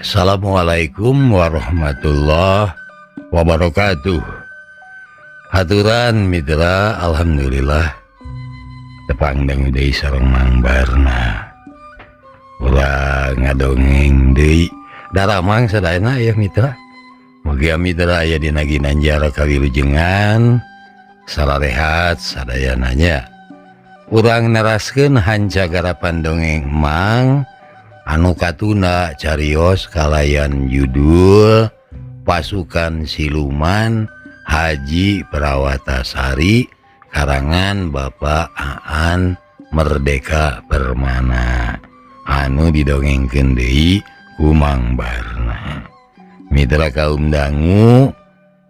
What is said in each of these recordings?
Assalamualaikum warahmatullahi wabarakatuh. Haturan mitra, alhamdulillah tepang dangu deui sareng Mang Barna. Urang ngadongeng deui daramang sadayana ya mitra. Mugia mitra aya dina ginanjar kawilujengan salarehat sadayana nya. Urang neraskeun hanca garapan dongeng Mang anu katuna carios kalayan judul Pasukan Siluman Haji Prawatasari karangan Bapak Aan Merdeka Permana anu didongengkeun deui ku Mang Barna. Mitra kaum dangu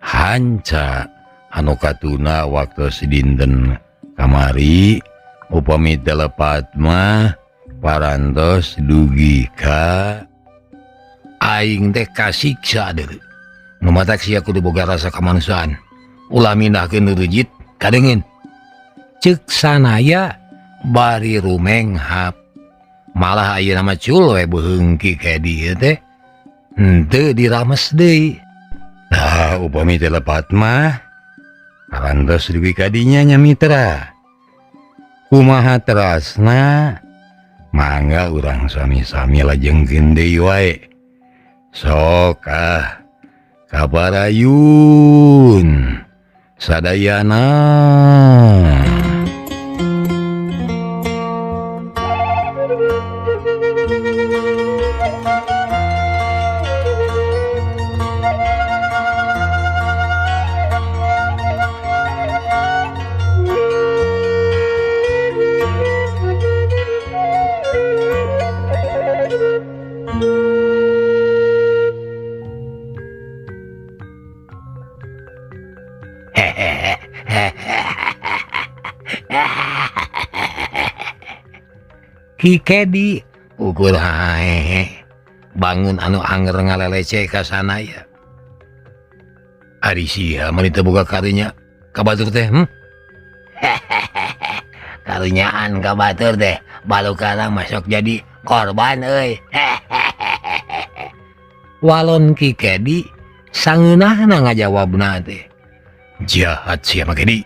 hanca anu katuna waktu dinten kamari upami teu lepat mah parantos dugi ka aing teh kasiksa deui. Nu matak sia kudu boga rasa kamanusiaan. Ulah mindahkeun nu rejit kadeungin. Ceuk sanaya bari rumenghap. Malah ayeuna mah cul we beuheung Ki Kedi teh. Henteu dirames deui. Nah, upami teu lepat mah parantos dugi ka dinya nya mitra. Kumaha terasna? Mangga urang sami-sami lajengkeun deui wae. Sok ah kabarayun sadayana. Ki Kedi ukur haehe bangun anu anger ngalelece ka sanaya. Ari sia mun teu boga karunya ka batur teh, Karunyaan ka batur teh balukana masuk jadi korban euy. Walon Ki Kedi sangeunahna ngajawabna teh. Jahat sia mah Kedi.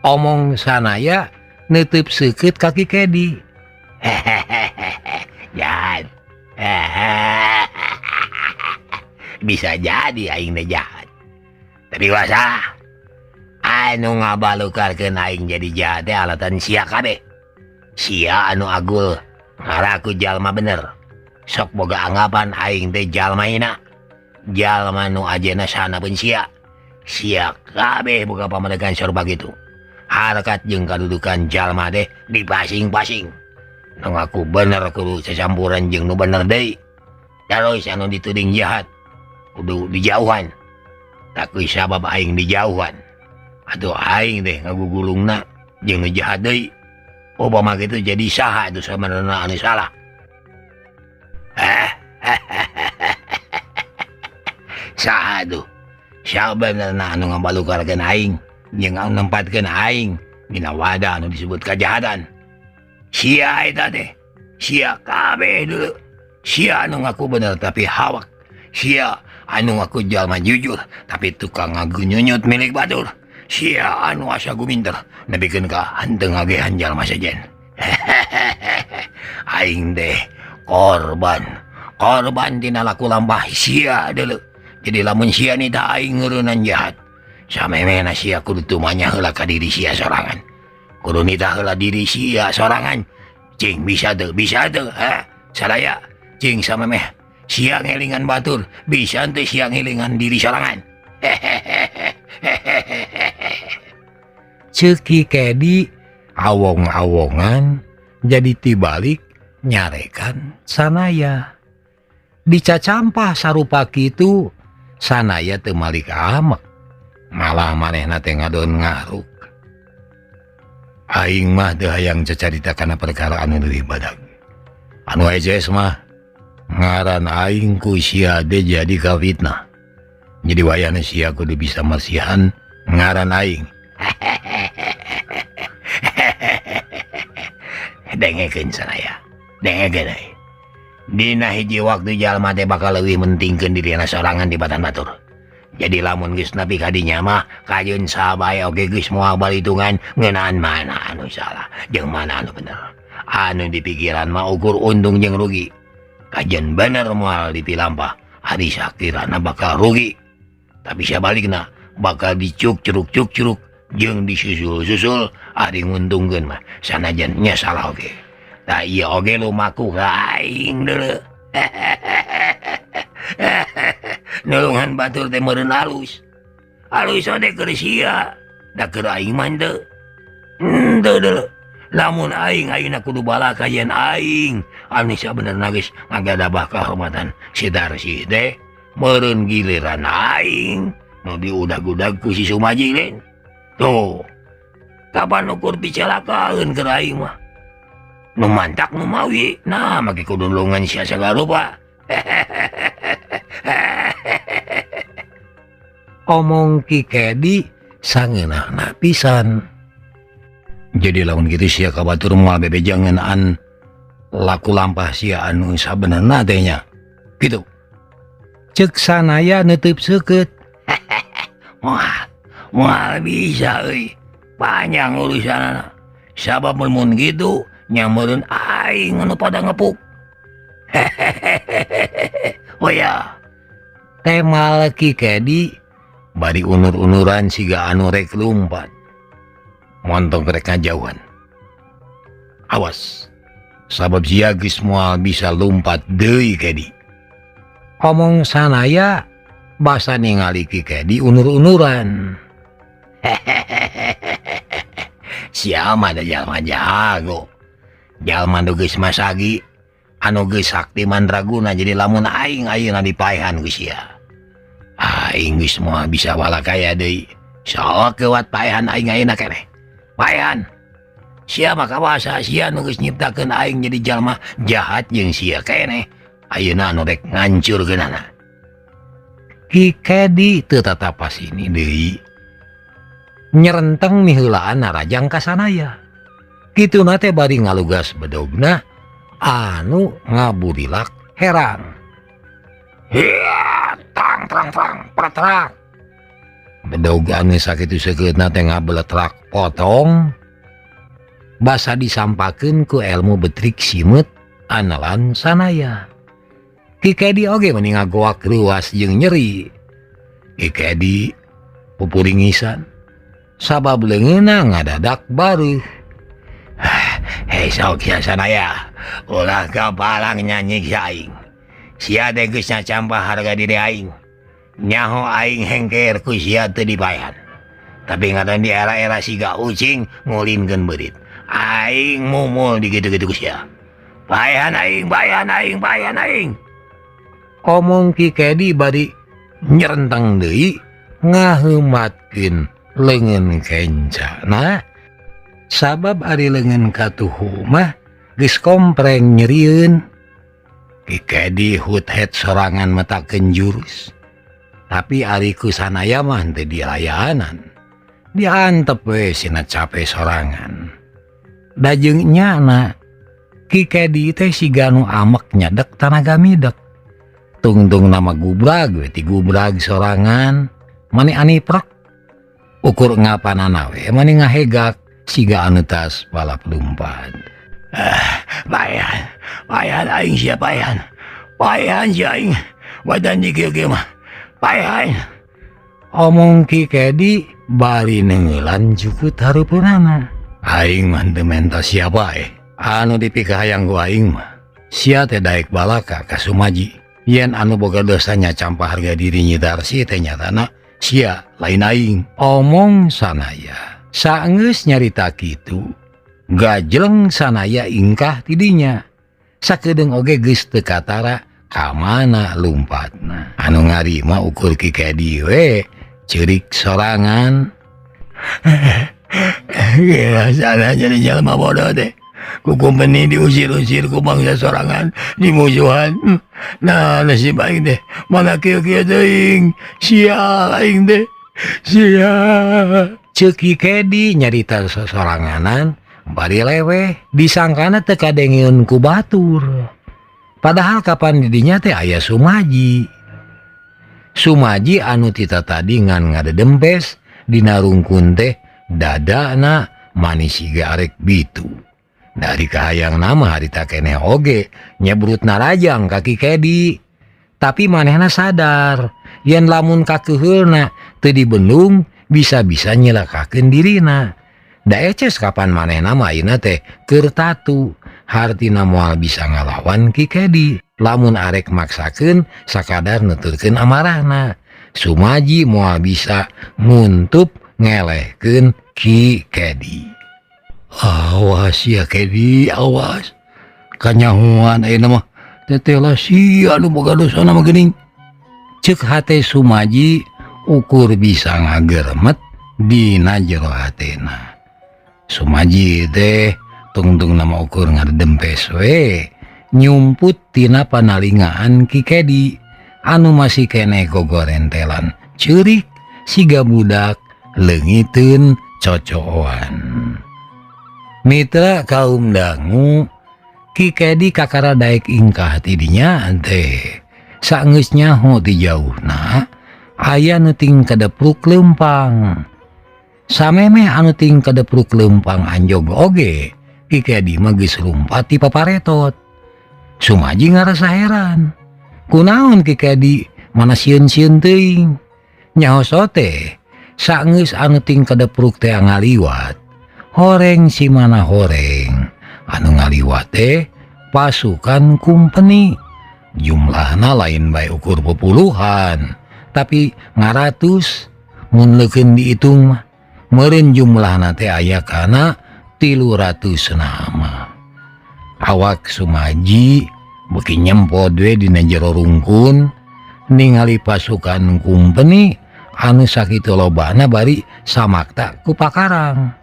Omong sanaya neuteub seukeut ka Ki Kedi. Jahat. Bisa jadi aing teh jahat. Tapi ulah salah. Anu ngabalukarkeun aing jadi jahat teh alatan sia kabeh. Sia anu agul ngaraku jalma bener. Sok boga anggapan aing teh jalma hina. Jalma nu ajena sana pun sia. Sia kabeh boga pamadegan sorba kitu. Harkat jeung kadudukan jalma teh dipasing-pasing. Nu ngaku bener kudu cacampuran jeung nu bener deui. Terus anu dituding jahat kudu dijauhan. Takuy sabab aing dijauhan. Atuh aing teh ngagugulungna jeung nu jahat deui. Obama kitu jadi saha atuh sabenerna anu salah. Saha atuh? Sabenerna anu ngabalukarkeun aing jeung anu nempatkeun aing dina wadah anu disebut kajahatan. Sia eta teh, sia kabeh dulu. Sia anu ngaku bener tapi hawak. Sia anu ngaku jalma jujur tapi tukang ngagunyunyut milik batur. Sia anu asa guminter nepikeun ka henteu ngagehan jalma sejen. Aing teh korban, korban tina laku lampah sia dulu. Jadi lamun sia nita aing ngeureunnan jahat. Samemehna sia kudu tumanya heula ka diri sia sorangan. Kudu nitah heula diri sia sorangan. Cing bisa teu, bisa teu, ha? Sadaya cing samemeh sia ngelingan batur, bisa teu sia ngelingan diri sorangan. Ceuk Ki Kedi awong-awongan jadi tibalik nyarekan sanaya. Dicacampah sarupa kitu sanaya teu malik amek. Malah manehna teh ngadon ngaruk. Aing mah teu hayang cacarita kana perkara anu leuwih badag. Anu ejes mah ngaran aing ku sia teh jadi kafitnah. Jadi wayahna sia kudu bisa masihan ngaran aing. Dengekeun sanaya. Dengekeun euy. Dina hiji waktu jalma teh bakal leuwih mentingkeun dirina sorangan tibatan batur. Jadi lamun geus nepi ka dinya mah kajeun sabae oge geus moal balitungan ngeunaan mana anu salah jeung mana anu bener. Anu dipikiran mah ukur untung jeung rugi. Kajeun bener moal dipilampah ari sakirana bakal rugi. Tapi sabalikna bakal dicuk curuk cuk curuk jeung disusul-susul ari nguntungkeun mah sanajan nya salah oge. Tah ieu oge lumaku ka aing deuleu. Nulungan batur teh meureun alus. Alus teh keur sia, da keur aing mah henteu. Henteu deuleu. Lamun aing ayeuna kudu balaka yen aing anu sabenerna geus ngagadabah kahormatan si Darsi teh meureun giliran aing nu diudag-udag ku si Sumaji lain. Tuh. Kapan ukur dicalakaeun keur aing mah. Nu mantak nu mawi. Nah, make kudu nulungan sia sagala rupa. Omong Ki Kedi sangeunahna pisan. Jadi lamun kitu sia ka batur moal bebeja ngeunaan laku lampah sia anu sabenerna teh nya. Kitu. Ceuk Sanaya neuteub seukeut. Moal, moal bisa euy. Panjang urusanana. Sabab mun kitu nya meureun aing anu pada ngepuk. Oh ya. Temal Ki Kedi bari unur-unuran siga anu rek lumpat. Montong rek ngajauhan. Awas. Sabab sia geus moal bisa lumpat deui Kedi. Omong Sanaya basa ningali Ki Kedi unur-unuran. Sia mah da jalma jago. Jalma nu geus masagi anu geus sakti mandraguna jadi lamun aing ayeuna dipaehan ku sia. Aing geus moal bisa walakaya deui. Sok keuat paehan aing ayeuna keneh. Paehan. Sia mah kawasa sia nu geus nyiptakeun aing jadi jalma jahat jeung sia keneh. Ayeuna anu rek ngancurkeunana. Ki Kedi teu tatapas ini deui. Nyerenteng miheulaan narajang ka Sanaya. Kituna teh bari ngalugas bedogna anu ngaburilak herang. Hiya, tang trang trang pratrak. Bedog anu sakitu seukeutna teh ngabeletrak potong. Basa disampakeun ku ilmu betrik simeut anelan Sanaya. Ki Kedi oge meni ngagoak ruas jeung nyeri. Ki Kedi pupuringisan. Sabab leungeunna ngadadak bareuh. Hei sok sia Sanaya, ulah kapalang nyanyiksa aing. Sia teh geus nyacampah harga diri aing. Nyaho aing hengker ku sia teu dipaehan. Tapi ngaran di era-era siga ucing ngulinkeun beurit. Aing mumul digitu-gitu ku sia. Paehan aing, paehan aing, paehan aing. Omong Ki Kedi bari nyerenteng deui ngaheumatkeun leungeun kencana. Sabab ari leungeun katuhu mah geus kompreng nyerieun. Ki Kedi hut-het sorangan metakeun jurus. Tapi ari ku Sanaya mah teu dilayanan. Diantep we sina cape sorangan. Da jeung nyana Ki Kedi teh siga nu amek nyadek tanaga midek. Tungtung nama gubrag we ti gubrag sorangan mani aniprek. Ukur ngapanana we mani ngahegak siga anu tas balap lumpat. Paehan, paehan aing sia paehan. Paehan sia aing. Badan di kieu-kieu mah. Paehan. Omong Ki Kedi bari neunggeulan jukut hareupeunana. Aing mah teu menta sia bae. Anu dipikahayang ku aing mah sia teh daek balaka ka Sumaji. Yen anu boga dosa nyacampah harga diri Nyi Darsi teh nyatana sia lain aing. Omong Sanaya. Saenggeus nyarita kitu, gajleng Sanaya ingkah tidinya. Sakedeung oge geus teu katara ka mana lumpatna. Anu ngarima ukur Ki Kedi we ceurik sorangan. Gila sana jadi jalma bodoh teh. Kuku meni diusir-usir ku bangsa sorangan dimusuhan. Nah nasib aing teh mana kieu-kieu teuing. Sial aing teh. Sial. Ceuk Ki Kedi nyarita sosoranganan bari leweh disangkana teu kadengeun ku batur. Padahal kapan didinya teh aya Sumaji. Sumaji anu tita tadi ngan ngadedempes dina rungkun teh dadana manis siga arek bitu. Dari kahayang nama harita keneh oge nyebrut narajang ka Ki Kedi. Tapi manehna sadar yen lamun kakeuheulna teu dibendung bisa-bisa nyelakakeun dirina. Da eces kapan manehna mah ayeuna teh keur tatu, hartina moal bisa ngalawan Ki Kedi. Lamun arek maksakeun sakadar nuturkeun amarahna. Sumaji moal bisa nguntup ngelehkeun Ki Kedi. Awas ya Kedi, awas. Kanyahoan ayeuna mah teteh lah sia nu boga dosana mah geuning. Ceuk hate Sumaji ukur bisa ngagermet dina jero hatena. Sumaji teh tungtung nama ukur ngadempes we nyumput tina panalingaan Ki Kedi anu masih keneh gogorentelan ceurik siga budak leungiteun cocoan. Mitra kaum dangu, Ki Kedi kakara daek ingkah ti dinya teh saenggeus nyaho ti jauhna aya nu ting kadepruk leumpang. Samemeh anu ting kadepruk leumpang anjog oge, Ki Kedi mah geus lumpat ti paparetot. Sumaji ngarasa heran. Kunaon Ki Kedi mana sieun-sieun teuing. Nyaho sote saenggeus anu ting kadepruk teh ngaliwat. Horeng si mana horeng anu ngaliwat teh pasukan kumpeni. Jumlahna lain bae ukur pupuluhan, tapi ngaratus mun leukeun diitung mah. Meureun jumlahna teh aya kana 300 nama. Awak Sumaji beuki nyempod we dina jero rungkun ningali pasukan kumpeni anu sakitu lobana bari samakta ku pakarang.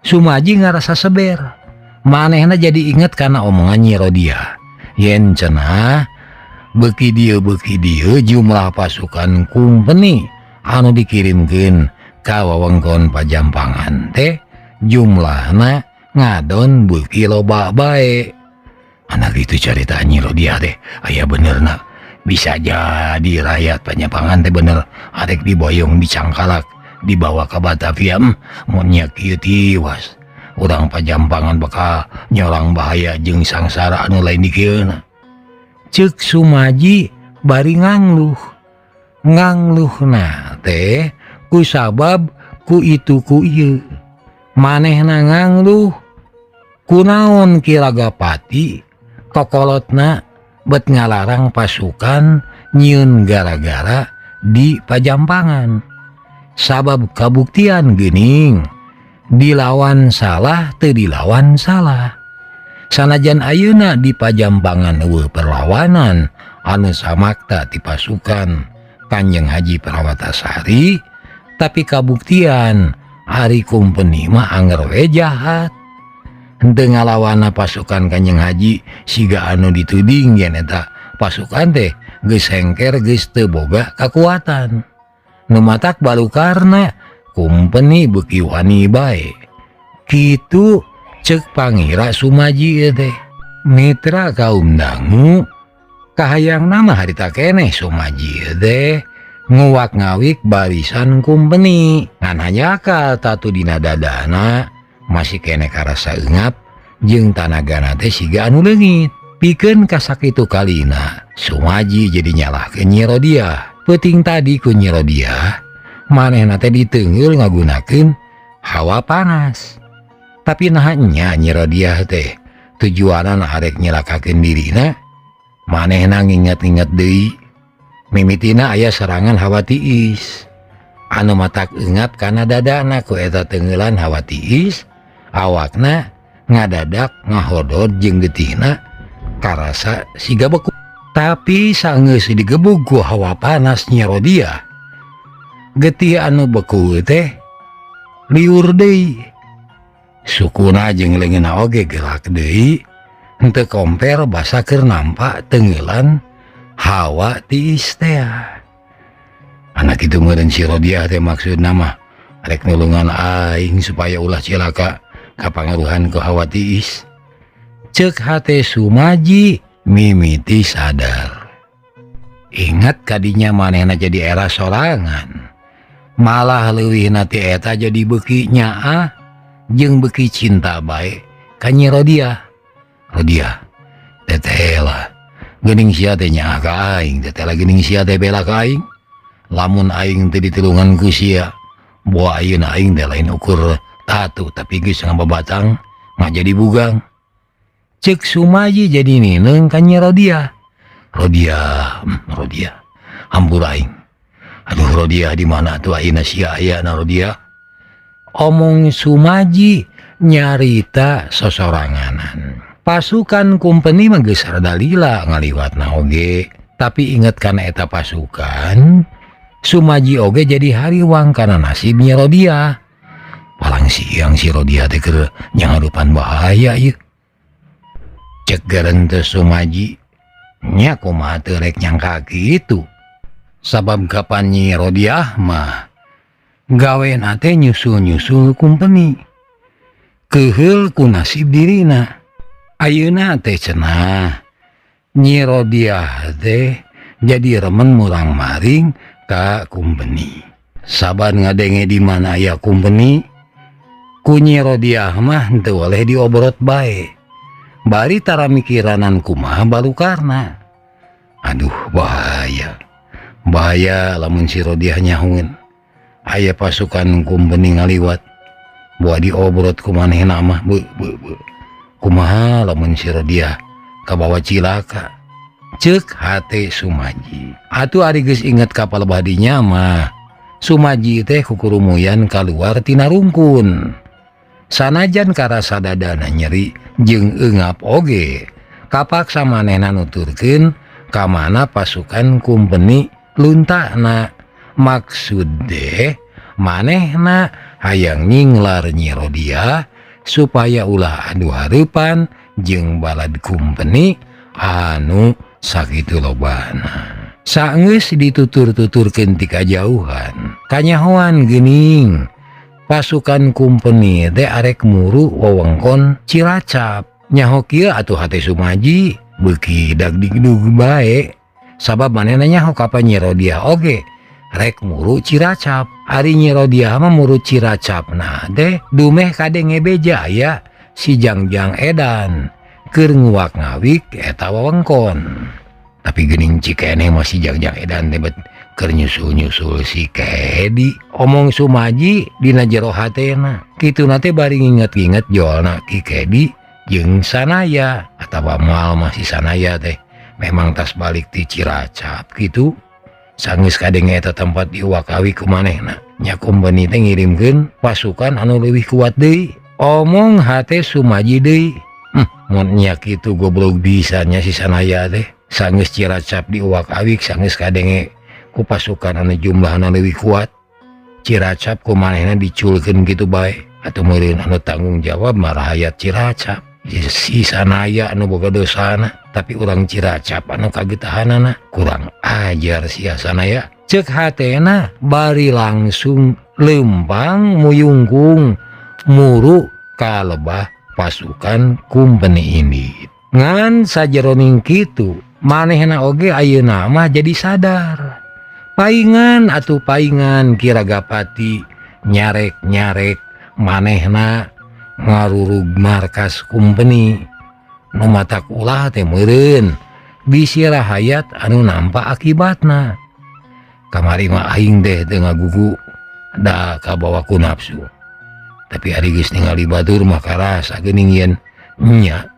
Sumaji ngarasa seber. Manehna jadi inget kana omongan Nyi Rodiah. Yen cenah beuki dieu jumlah pasukan kumpeni anu dikirimkeun ka wewengkon Pajampangan teh jumlahna ngadon beuki loba bae. Anak itu carita Nyi Rodiah teh aya benerna. Bisa jadi rakyat Pajampangan teh bener arek diboyong dicangkalak dibawa ka Batavia. Mun nya kieu tiwas urang Pajampangan bakal nyorang bahaya jeung sangsara anu lain dikieuna. Ceuk Sumaji bari ngangluh. Ngangluhna teh ku sabab ku itu ku ieu. Manehna ngangluh kunaon Ki Ragapati kokolotna bet ngalarang pasukan nyieun gara-gara di Pajampangan. Sabab kabuktian geuning dilawan salah teu dilawan salah. Sanajan ayeuna di Pajampangan eueuh perlawanan anu samakta ti pasukan Kanjeng Haji Prawatasari, tapi kabuktian ari kumpeni mah anger we jahat. Henteu ngalawanna pasukan Kanjeng Haji siga anu dituding yen eta pasukan teh geus hengker geus teu boga kakuatan. Nu matak balukarna kumpeni beuki wani bae. Kitu ceuk pangira Sumaji teh. Mitra kaum dangu kahayang nama harita keneh Sumaji teh nguwak ngawik barisan kumpeni. Ngan hanjakal tatu dina dadana masih keneh karasa eungap jeung tanagana teh siga anu leungit. Pikeun kasakitu kalina Sumaji jadi nyalahkeun Nyi Rodiah. Peuting tadi ku Nyi Rodiah manehna teh diteungeul ngagunakeun hawa panas. Tapi naha nya Nyi Rodiah teh tujuanana arek nyelakakeun dirina. Manehna nginget-nginget deui mimitina aya serangan hawa tiis anu matak eungap kana dadana ku eta teungeulan hawa tiis, awakna ngadadak ngahodod jeung getihna karasa siga beku. Tapi saenggeus digebug ku hawa panas Nyi Rodiah, getih anu beku teh liur deui. Sukuna jeung leungeunna oge gerak deui henteu komper basa keur nampak teungeulan hawa tiis teh. Anak itu meureun si Rodiah teh maksudna mah rek nulungan aing supaya ulah cilaka kapangaruhan ku hawa tiis. Ceuk hate Sumaji Mimiti sadar. Ingat kadinya manehna jadi era sorangan. Malah leuwihna ti eta jadi beuki nyaah jeung beuki cinta bae ka Nyi Rodiah. Rodiah, teteh lah. Geuning sia teh nyaah ka aing, teteh lah geuning sia teh bela ka aing. Lamun aing teu ditulungan ku sia, boa ayeuna aing teh lain ukur tatu tapi geus ngababatang ngajadi bugang. Cek Sumaji jadi nineung ka Nyi Rodiah. Rodiah, Rodiah, hampura aing. Aduh Rodiah di mana tuh ayeuna sia aya na Rodiah? Omong Sumaji nyarita sosoranganan. Pasukan kumpeni mah geus rada lila ngaliwatna oge, tapi inget kana eta pasukan, Sumaji oge jadi hariwang kana nasib Nyi Rodiah. Palang siang si Rodiah teh keur nyangarupan bahaya ieu. Cek gerenteu Sumaji, nya kumaha teu rek nyangka kitu. Sabab kapan Nyi Rodiah mah gawena teh nyusul-nyusul kumpeni. Keuheul ku nasib dirina. Ayeuna teh cenah Nyi Rodiah teh jadi remen murang-maring ka kumpeni. Saban ngadenge di mana aya kumpeni, ku Nyi Rodiah mah henteu boleh diobrot bae. Bari tara mikiranan kumaha balukarna. Aduh bahaya. Bahaya lamun si Rodiah nyahueun. Aya pasukan kumpeni ngaliwat. Boa diobrot ku manehna mah beuh beuh beuh. Kumaha lamun si Rodiah kabawa cilaka. Ceuk hate Sumaji. Atuh ari geus inget ka palebah dinya mah, Sumaji teh kukurumuyan kaluar tina rungkun. Sanajan karasa dadana nyeri jeung eungap oge, kapaksa manehna nuturkeun ka mana pasukan kumpeni luntakna. Maksud deh manehna hayang nyinglar Nyi Rodiah supaya ulah adu hareupan jeung balad kumpeni anu sakitu lobana. Saenggeus ditutur-tuturkeun ti kajauhan, kanyahoan geuning pasukan kumpeni teh arek muru wewengkon Cilacap. Nyaho kieu atuh hate Sumaji beuki dagdigdug bae. Sabab manehna nyaho kapan Nyi Rodiah oge rek muru Cilacap. Ari Nyi Rodiah mah muru Cilacap nah teh dumeh kadenge beja aya si Jangjang edan keur nguwak-ngawik eta wewengkon. Tapi geuning cikeneh mah si Jangjang edan teh bet keur nyusul-nyusul si Kedi. Omong Sumaji dina jero hatena. Kituna teh bari nginget-nginget jolna Ki Kedi jeung Sanaya atawa moal mah si Sanaya teh memang tas balik ti Cilacap kitu. Sanggeus kadenge eta tempat diuwak-awik ku manehna. Nya kumpeni teh ngirimkeun pasukan anu leuwih kuat deui. Omong hate Sumaji deui. Mun nya kitu goblok pisan nya si Sanaya teh. Sanggeus Cilacap diuwak-awik sanggeus kadenge ku pasukan anu jumlahna leuwih kuat. Cilacap ku manehna diculkeun kitu bae. Atuh meureun anu tanggung jawab mah rahayat Cilacap. Si Sanaya anu boga dosana, tapi urang Cilacap anu kagetahanana kurang ajar sia Sanaya. Ceuk hatena bari langsung leumpang muyungkung muru ka lebah pasukan kumpeni ini. Ngan sajeroning kitu manehna oge ayeuna mah jadi sadar. Paingan atuh paingan Ki Ragapati nyarek-nyarek manehna ngarurug markas kumpeni. Nu matak ulah teh meureun bisi rahayat anu nampak akibatna. Kamari mah aing teh teu ngagugu da kabawa ku nafsu. Tapi ari geus ningali batur mah karasa geuning yen nya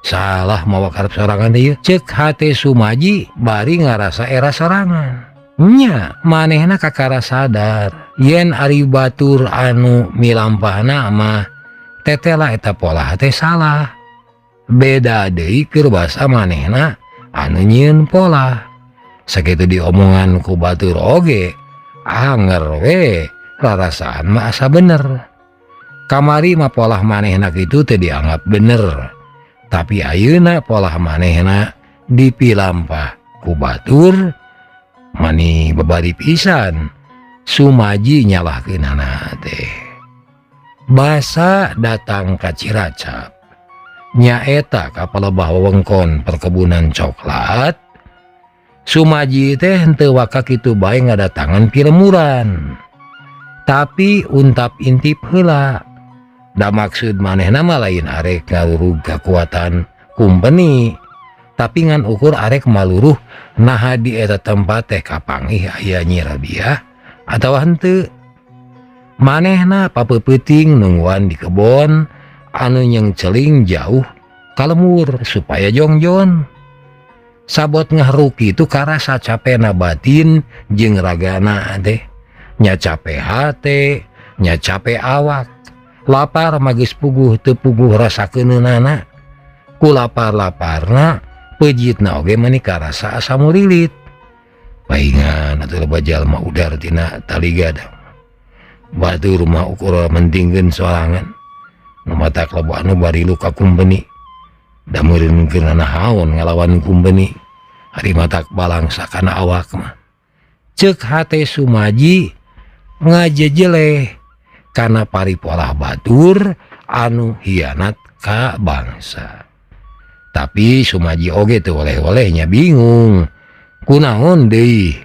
salah mawa karep sorangan teh ieu. Ceuk hate Sumaji bari ngarasa era sorangan. Nya manehna kakara sadar yen ari batur anu milampahna mah tetela eta polah teh salah. Beda deui keur basa manehna anu nyieun polah. Sakitu diomongan ku batur oge anger we rarasaan mah asa bener. Kamari mah polah manehna kitu teu dianggap bener. Tapi ayeuna polah manehna dipilampah ku batur mani babari pisan Sumaji nyalahkeunana teh. Basa datang ka Cilacap. Nyaeta ka palebah wewengkon perkebunan coklat. Sumaji teh henteu waka kitu bae ngadatangan pilemuran. Tapi untap intip heula. Da maksud manehna mah lain arek ngarurug kakuatan kumpeni, tapi ngan ukur arek maluruh naha di eta tempat teh kapanggih aya Nyi Rabiah atawa henteu. Manehna papeupeting nungguan di kebon anu nyengceling jauh ka lemur supaya jongjon. Sabot ngahruk kitu karasa capena batin jeung ragana teh. Nya cape hate, nya cape awak. Lapar mah geus puguh teu puguh rasa keuneunana. Ku lapar-laparna peujitna oge meuni karasa asa murilit. Paingan atuh loba jalma udar tina tali gadang. Batur mah ukur mentingkeun sorangan. Nu matak loba anu barilu ka kumpeni. Da meureun keur nanahaon ngalawan kumpeni. Ari matak balangsa kana awak mah. Ceuk hate Sumaji ngajejeleh kana paripolah batur anu hianat ka bangsa. Tapi Sumaji oge teu oleh-oleh nya bingung. Kunaon deui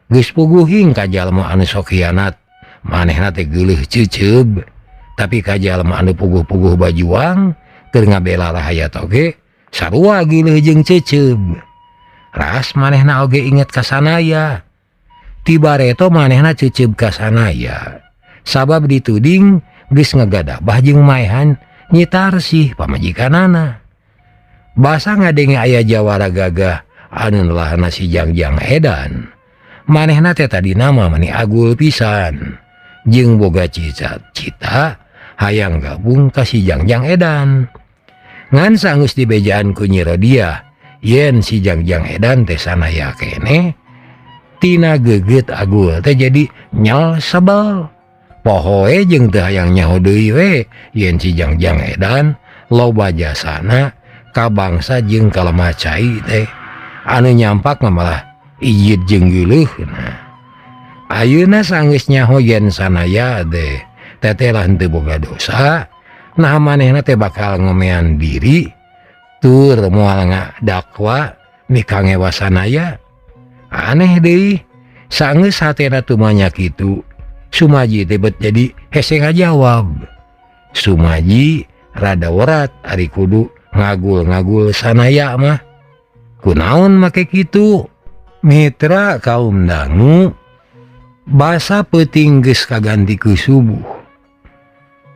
geus puguhing ka jalma anu sok hianat manehna teh geuleuh ceuceub. Tapi ka jalma anu puguh-puguh bajuang keur ngabela rahayat oge sarua geuleuh jeung ceuceub. Ras manehna oge inget ka Sanaya. Ti bareto manehna ceuceub ka Sanaya. Sabab dituding geus ngagadabah jeung maehan Nyi Tarsih pamajikanana. Basa ngadenge aya jawara gagah anu nelahna si Jangjang edan. Manehna teh tadina mah mani agul pisan jeung boga cita-cita hayang gabung ka si Jangjang edan. Ngan sanggeus dibejaan ku Nyi Rodiah yen si Jangjang edan teh sanaya keneh tina geget agul teh jadi nyel sebel. Pohoe jeung teu hayang nyaho deui we yen si Jangjang edan loba jasana ka bangsa jeung ka lemah cai teh anu nyampak mah malah ijid jeung geuleuh. Nah, ayeuna sanggeus nyaho yen sanaya teh teteh lah henteu boga dosa, nah manehna teh bakal ngomean diri tur moal ngadakwa mikangewa sanaya. Aneh deui sanggeus hatena tumanya kitu Sumaji teh bet jadi hese ngajawab. Sumaji rada werat ari kudu ngagul-ngagul sanaya mah. Kunaon make kitu? Mitra kaum dangu basa peuting geus kaganti ku subuh.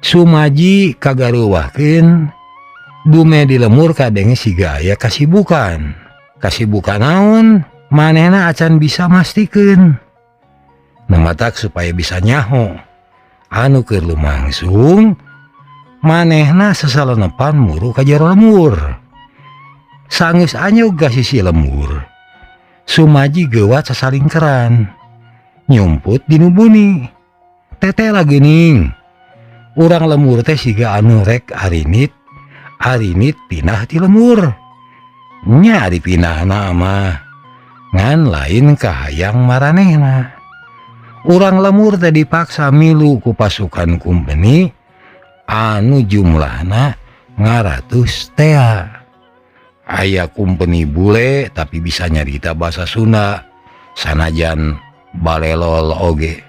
Sumaji kagareuwahkeun dume di lemur kadenge siga aya kasibukan. Kasibukan naon? Manehna acan bisa mastikeun. Namatak supaya bisa nyaho anu keur lumangsung manehna sasalenepan muru ka jero lemur. Sanggeus anyog ka sisi lemur, Sumaji geuwat sasalingkeran nyumput dinu buni. Teteh geuning urang lemur teh siga anu rek arinit arinit pinah ti lemur. Nya ari pinahna mah ngan lain kahayang maranehna. Urang lemur teh dipaksa milu ku pasukan kumpeni anu jumlahna ngaratus tea. Aya kumpeni bule tapi bisa nyarita bahasa Sunda sanajan balelol oge.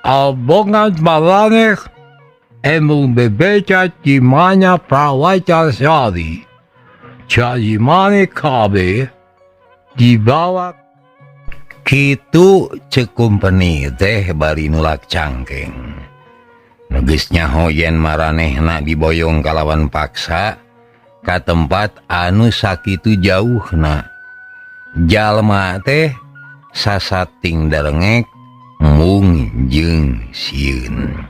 Abongan maraneh emung bebeca cimanya prawaca sari. Cimane kabe dibawa kitu cek kumpeni teh bari nulak cangkeng. Nu geus nyaho yen maranehna diboyong kalawan paksa ka tempat anu sakitu jauhna. Jalma teh sasating darengek mung jeung sieun.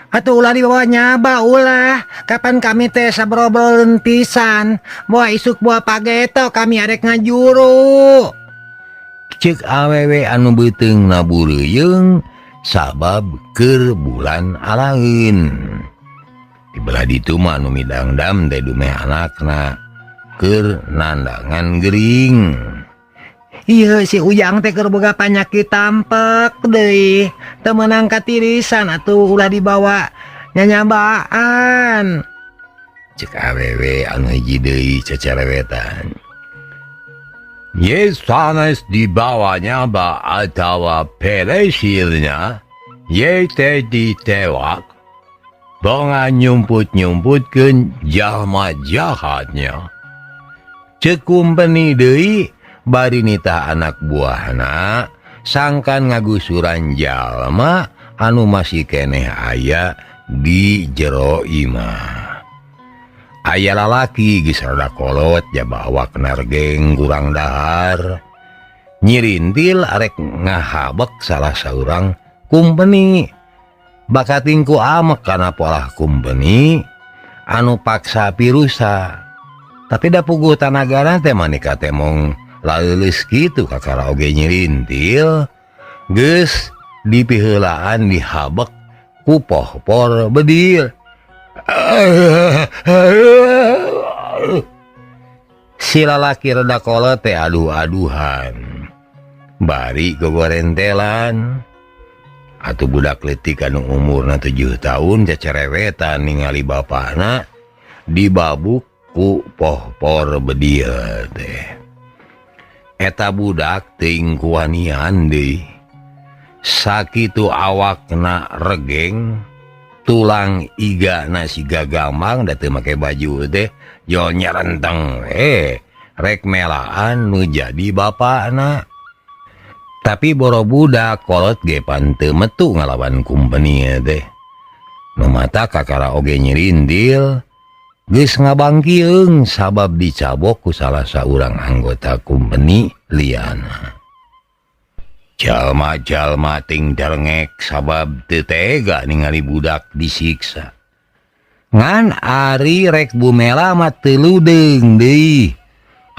Atuh ulah dibawa nyaba ulah. Kapan kami teh sabrobroleun pisan. Moal isuk buah pageto kami arek ngajuru. Ceuk awewe anu beuteungna bureuyeung sabab keur bulan alaeun. Di belah ditu mah anu midangdam teh dumeh anakna keur nandangan gering. Ieu si Ujang teh keur boga panyakit tampek deui. Teu meunang katirisan atuh ulah dibawa nyanyabaan. Cek awewe anu hiji deui cecerewetan. Ye sanes dibawanya ba atawa peresilnya ye teh ditewak. Bonga nyumput-nyumputkeun jalma jahatnya. Cek kumpeni deui bari nitah anak buahna sangkan ngagusuran jalma anu masih keneh aya di jero imah. Aya lalaki geus rada kolot jaba awak nargeng kurang dahar. Nyirintil arek ngahabek salah saurang kumpeni. Bakating ku amek kana polah kumpeni anu paksa pirusa. Tapi da puguh tanagana teh manika teh mong laleuleus kitu kakara oge nyirintil geus dipiheulaan dihabek ku pohpor bedil. Si lalaki rada kolot teh aduh-aduhan bari gogorentelan. Atuh budak leutik anu umurna 7 tahun cecerewetan ningali bapana dibabuk ku pohpor bedil teh. Eta budak teuing kuanian deui. Sakitu awakna regeng, tulang igana siga gamang da teu make baju teh jol nyarenteng rek melaan nu jadi bapana. Tapi boro budak kolot ge pan teu metu ngalawan kumpeni teh. Nu mata kakara oge nyirindil geus ngabangkieung sabab dicabok ku salah saurang anggota kumpeni liana. Jalma-jalma ting darengek sabab teu tega ningali budak disiksa. Ngan ari rek bumela mah teu ludeung deui.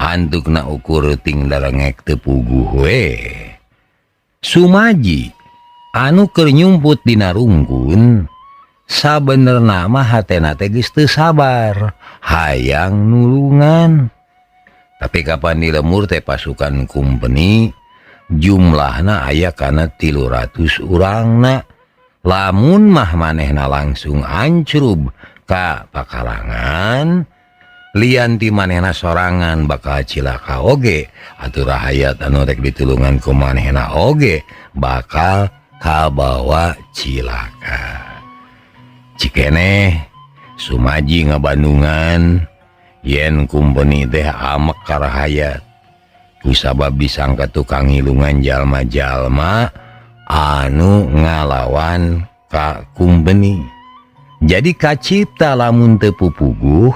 Antukna ukur ting darengek teu puguh we. Sumaji anu keur nyumput dina rungkun sabenerna mah hatena teh geus teu sabar hayang nulungan. Tapi kapan di lemur teh pasukan kumpeni jumlahna aya kana 300 urangna. Lamun mah manehna langsung ancrub ka pakarangan lian ti manehna sorangan bakal cilaka oge atuh rahayat anu rek ditulungan ku manehna oge bakal kabawa cilaka. Cikeneh Sumaji ngabandungan yen kumpeni teh amek ka rahayat kusabab disangka tukang ngilungan jalma-jalma anu ngalawan ka kumpeni. Jadi kacipta lamun teu pupuguh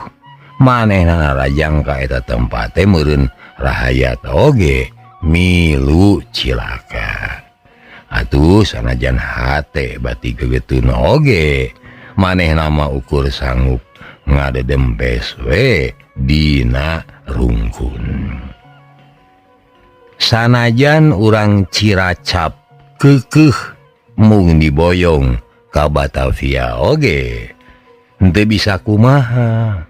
manehna narajang ka eta tempat teh meureun rahayat oge milu cilaka. Atuh sanajan hate bati gegetun oge manehna mah ukur sanggup ngadedempes we dina rungkun. Sanajan urang Ciracap keukeuh mung diboyong ka Batavia oge henteu bisa kumaha.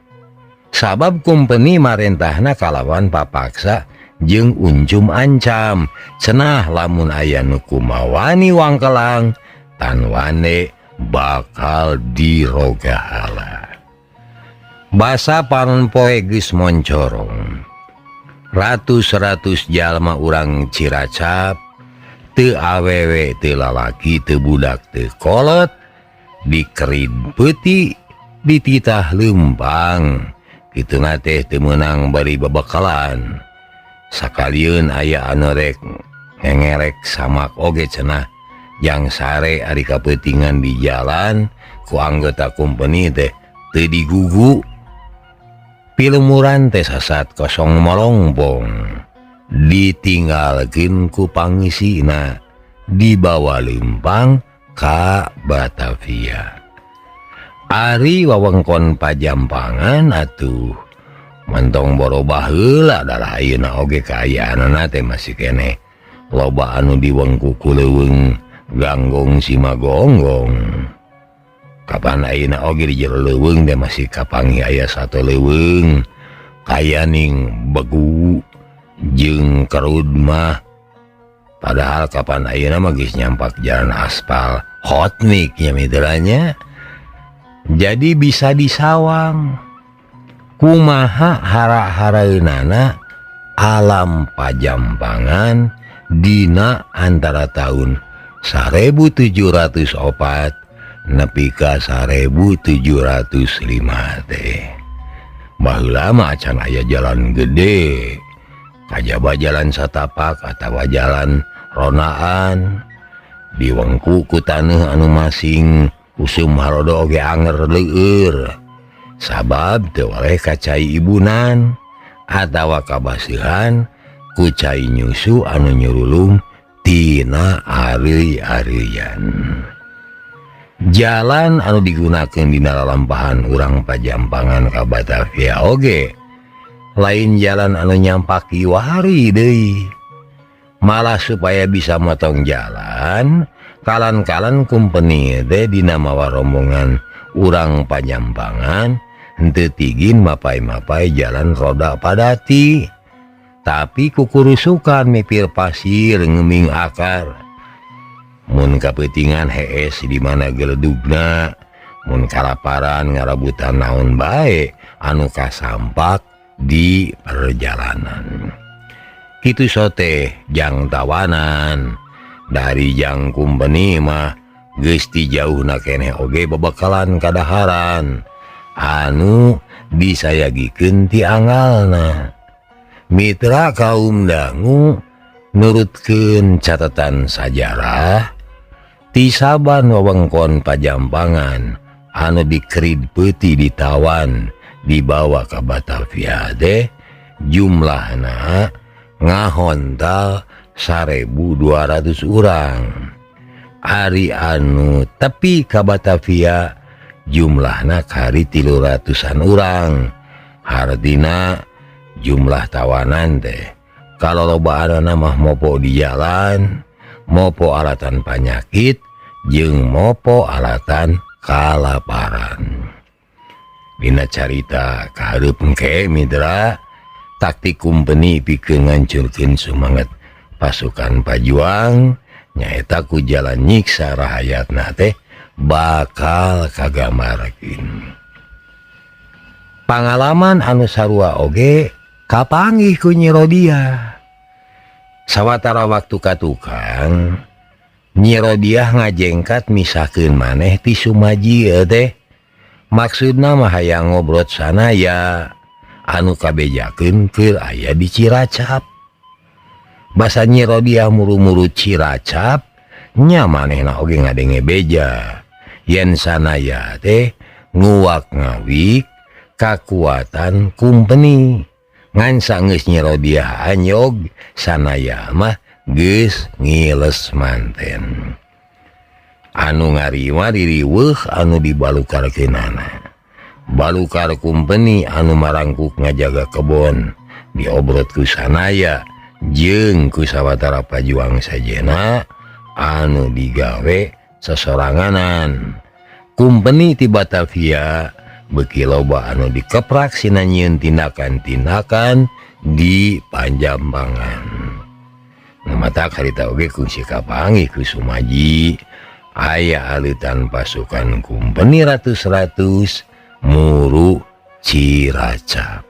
Sabab kumpeni marentahna kalawan papaksa jeung uncum ancam. Cenah lamun aya nu kumawani wangkelang tanwane bakal dirogahala. Basa panon poe geus moncorong. Ratus-ratus jalma urang Ciracap teu awewe teu lalaki teu budak teu kolot dikerid peuti dititah leumpang. Kituna teh teu meunang bari babakalan. Sakalieun aya anu rek ngengerek samak oge cenah jang sare ari kapeutingan di jalan ku anggota kumpeni teh teu digugu. Pilumuran teh sasat kosong molongpong ditinggalkeun ku pangisina dibawa leumpang ka Batavia. Ari wewengkon Pajampangan atuh mentong borobah heula darah ayeuna oge kaayaanana teh masih keneh loba anu diwengku ku leuweung ganggong simagonggong. Kapan ayeuna oge di jero leuweung teh masih kapanggih aya sato leuweung kayaning begu jeung kerud mah. Padahal kapan ayeuna mah geus nyampak jalan aspal hotmix nya mitranya. Jadi bisa disawang. Kumaha hara-haraeunana alam Pajampangan dina antara tahun 1704 nepi ka 1705 teh. Baheula mah acan aya jalan gede, kajaba jalan satapak atawa jalan ronaan diwengku ku taneuh anu masing usum harodo oge anger leueur. Sabab teu oleh ka cai ibunan atawa kabasihan ku cai nyusu anu nyurulung tina areuy-areuyan. Jalan anu digunakeun dina lalampahan urang Pajampangan ka Batavia oge lain jalan anu nyampak kiwari deui. Malah supaya bisa motong jalan, kalan-kalan kumpeni teh dina mawa rombongan urang Pajampangan henteu tigin mapai-mapai jalan roda padati, tapi kukurusukan mipir pasir ngeming akar. Mun kapeutingan hees di mana geledugna, mun kalaparan ngarabutan naon bae anu kasampak di perjalanan. Kitu sote jang tawanan dari jang kumpeni mah geus ti jauhna keneh oge babakalan kadaharan anu disayagikeun ti angalna. Mitra kaum dangu nurutkeun catatan sajarah ti saban wewengkon Pajampangan anu dikerid peuti ditawan dibawa ka Batavia teh jumlahna ngahontal 1.200 urang. Ari anu tepi ka Batavia jumlahna kari 300-an urang. Hartina jumlah tawanan teh kalau lobaanana mah mopo di jalan, mopo alatan panyakit, jeung mopo alatan kalaparan. Dina carita kahareup engke mitra, taktik kumpeni pikeun ngancurkeun sumanget pasukan pajuang nyaeta ku jalan nyiksa rahayatna teh bakal kagamarkeun. Pangalaman anu sarua oge kapanggih ku Nyi Rodiah. Sawatara waktu ka tukang, Nyi Rodiah ngajengkat misahkeun maneh ti Sumaji teh. Maksudna mah hayang ngobrot sanaya anu kabejakeun keur aya di Ciracap. Basa Nyi Rodiah muru-muru Ciracap, nya manehna oge ngadenge beja. Yen sanaya teh nguwak ngawik kakuatan kumpeni. Ngan sanggeus Nyi Rodiah anyog, sanaya mah geus ngiles manten. Anu ngarima diriweuh anu dibalukarkeunana. Balukar kumpeni anu marangkuk ngajaga kebon diobrot ku sanaya jeung ku sawatara pajuang sajena anu digawe sesoranganan. Kumpeni ti Batavia beuki loba anu dikeprak sinanyieun tindakan-tindakan di Panjampangan. Nu matak harita oge kungsi kapanggih ku Sumaji aya aleutan pasukan kumpeni ratus-ratus muru Ciracap.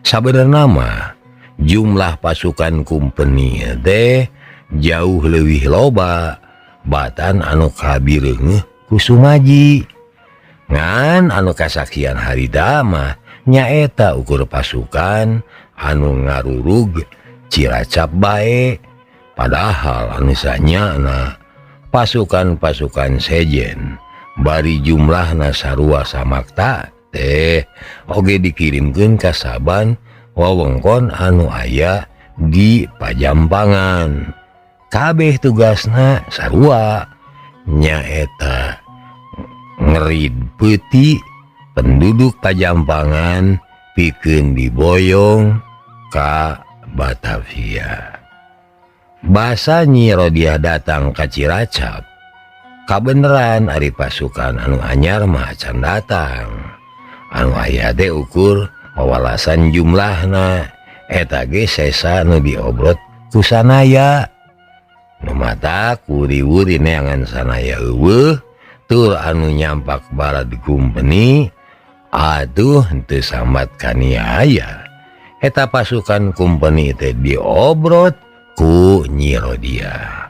Sabenerna mah jumlah pasukan kumpeni teh jauh leuwih loba batan anu kabireungeuh ku Sumaji. Ngan anu kasaksian harita mah nyaeta ukur pasukan anu ngarurug Ciracap bae. Padahal anu sanyana pasukan-pasukan sejen bari jumlahna sarua samakta teh oge dikirimkeun ka saban wewengkon anu aya di Pajampangan. Kabeh tugasna sarua nyaeta ngerid peuti penduduk Pajampangan pikeun diboyong ka Batavia. Basa Nyi Rodiah datang ka Ciracap, kabeneran ari pasukan anu anyar mah acan datang. Anu aya teh ukur wawalasan jumlahna, eta ge sesa nu diobrot ku sanaya. Nu matak wuri-wuri neangan sanaya eueuh, tur anu nyampak balad kumpeni Aduh henteu sambat kaniaya eta pasukan kumpeni teh diobrot ku Nyi Rodia.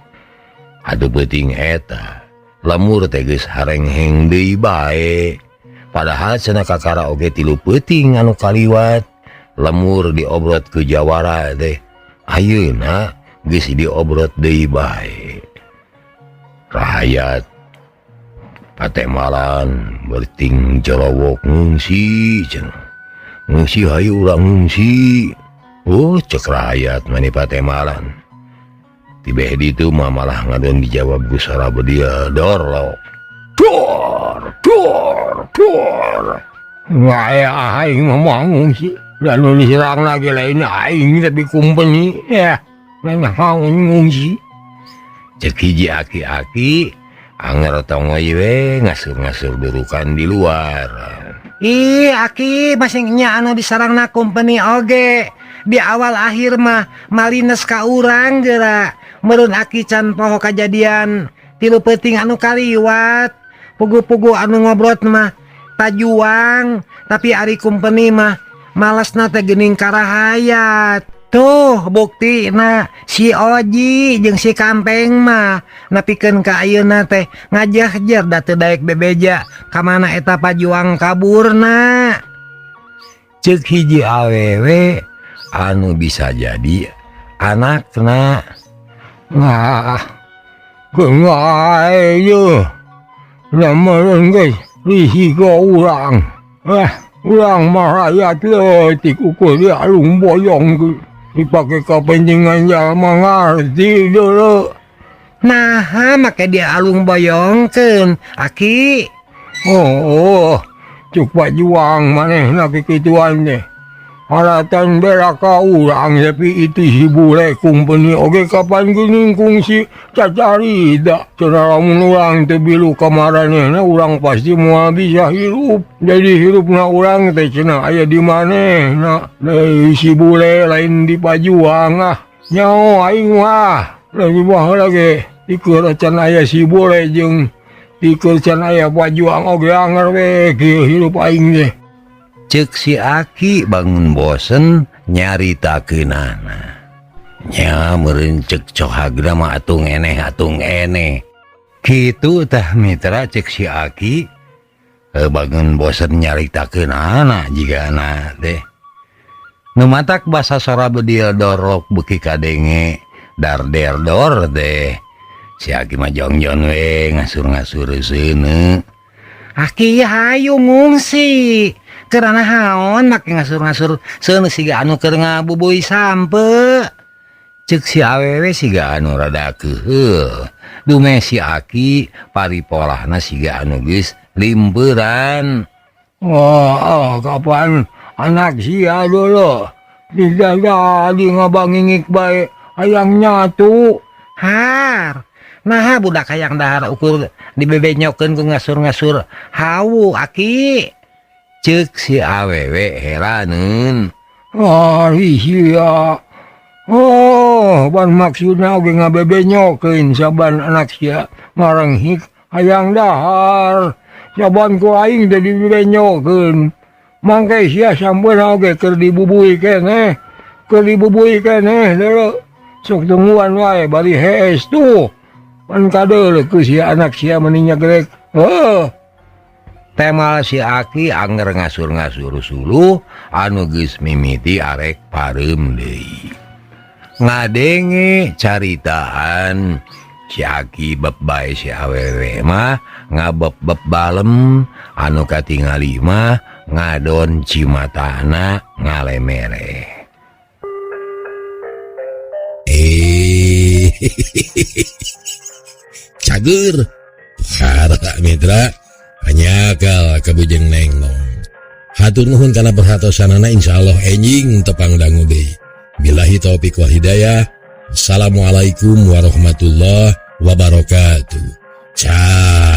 Aduh peuting eta lemur teh geus harengheng deui bae. Padahal cenah kakara oge 3 peuting anu kaliwat lemur diobrot ku jawara teh ayeuna geus diobrot deui bae. Rahayat Patemalan berting jorowok ngungsi cenah. Ngungsi hayu urang ngungsi. Oh cek rahayat mani Patemalan. Tibeh ditu mah malah ngadon dijawab ku sora bedil dorlok. Dor dor dor. Ngaya aing mah ngungsi. Dan nu diserang lagi lain aing tapi kumpeni ya. Lain ngungsi. Cek hiji aki-aki anger tongoy we ngasur-ngasur durukan di luar. Ih aki masih nya anu disarangna kumpeni oge. Di awal akhir mah malines ka urang geura. Meureun aki can poho kajadian 3 peuting anu kaliwat. Pugu-pugu anu ngobrot mah pajuang, tapi ari kumpeni mah malasna teh geuning karahayat. Tuh buktina si Oji jeung si Kampeng mah nepikeun ka ayeuna teh ngajahjer da teu daek bebeja ka mana eta pajuang kaburna. Ceuk hiji awewe anu bisa jadi anakna. Wah, geungai ye. Lamun geus risiko urang. Wah, urang mah rakyat leutik ukur di alung boyong ge. Dipake kepentingan jalma ngarti dulu. Nah, make dia alung boyongkeun, aki. Oh, cuk pajuang manehna kikituan teh. Haratan bela ka urang tapi itu si bule kumpeni oge kapan geuning kungsi cacarida. Cenah lamun urang teu bilu ka maranehna urang pasti moal bisa hirup. Jadi hirupna urang teh cenah aya di manehna. Deui si bule lain di pajuang ah. Nyaho aing mah. Lagi baheula ge dikur can aya si bule jeung dikur can aya pajuang oge anger we kieu hirup aing teh. Ceuk si aki bangun bosen nyaritakeunana. Nya meureun ceuk cohagna mah atung eneh. Kitu tah mitra ceuk si aki bangun bosen nyaritakeunana jigana teh. Nu matak basa sora bedil dorok beuki kadenge darder dor teh. Si aki mah jongjon we ngasur-ngasur seuneu. Aki hayu ngungsi. Karena haon make ngasur-ngasur seuneu siga anu keur ngabubuy sampe. Ceuk si awewe siga anu rada keuheul. Dume si aki paripolahna siga anu geus limpeuran. Oh, kapan anak sia dulu dijadi ngabangingik bae hayang nyatu. Har. Nah budak hayang dahar ukur dibebenyokeun ku ngasur-ngasur hawu aki. Ceuk si awewe heraneun. Ah iya. Oh, ban maksudna oge ngabebenyokeun saban anak sia marenghik hayang dahar. Saban ku aing teh dibebenyokeun. Mangke sia sampeuna oge keur dibubui keneh. Keur dibubui keneh deuleu. Sok tungguan wae bari hees tuh. Pan kadeuleu ku sia anak sia meni nyagrek. Heuh. Temal si aki anger ngasur-ngasur suluh anu geus mimiti arek pareum deui. Ngadenge caritaan si aki beb bae si awewe mah ngabeb-beb balem anu katingali mah ngadon cimatana ngalemere. Cager para mitra hanyakal kabujeng nenglong. Hatur nuhun kana perhatosanana, insyaallah enjing tepang dangu deui. Billahi taufik wal hidayah. Assalamualaikum warahmatullahi wabarakatuh. Ciao.